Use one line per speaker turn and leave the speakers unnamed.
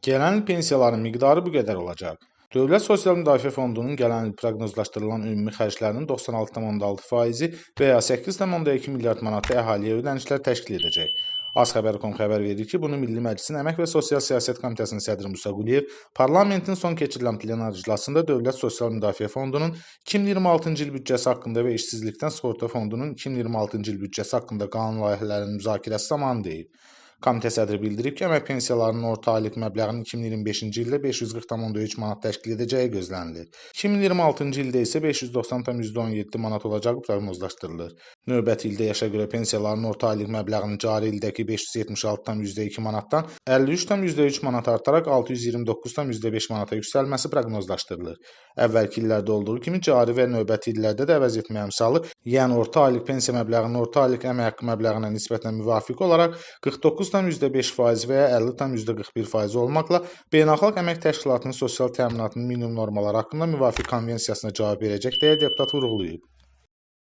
Gələn il pensiyaların miqdarı bu qədər olacaq. Dövlət Sosial Müdafiə Fondunun gələn il proqnozlaşdırılan ümumi xərclərinin 96,6%-i və ya 8,2 milyard manatı əhaliyə ödənişlər təşkil edəcək. AzXəbər.com xəbər verir ki, bunu Milli Məclisin Əmək və Sosial Siyasət Komitəsinin sədri Musa Quliyev parlamentin son keçirilən plenar iclasında Dövlət Sosial Müdafiə Fondunun 2026-cı il büdcəsi haqqında və İşsizlikdən Sığorta Fondunun 2026-cı il büdcəsi haqqında qanun layihələrinin müzakirəsi zamanı deyib. Komitə sədri bildirib ki, əmək pensiyalarının orta aylıq məbləğinin 2025-ci ildə 540,3 manat təşkil edəcəyi gözlənilir. 2026-cı ildə isə 590,17 manat olacağı proqnozlaşdırılır. Növbəti ildə yaşa görə pensiyaların orta aylıq məbləğinin cari ildəki 576,2 manatdan 53,3 manat artaraq 629,5 manata yüksəlməsi proqnozlaşdırılır. Əvvəlki illərdə olduğu kimi cari və növbəti illərdə də əvəz etmə əmsalı, yəni orta aylıq pensiya məbləğinin orta aylıq əmək haqqı məbləğinə nisbətən müvafiq olaraq 49,5% və ya 50,41% olmaqla Beynəlxalq Əmək Təşkilatının sosial təminatının minimum normaları haqqında müvafiq konvensiyasına cavab verəcək deyə deputat vurğulayıb.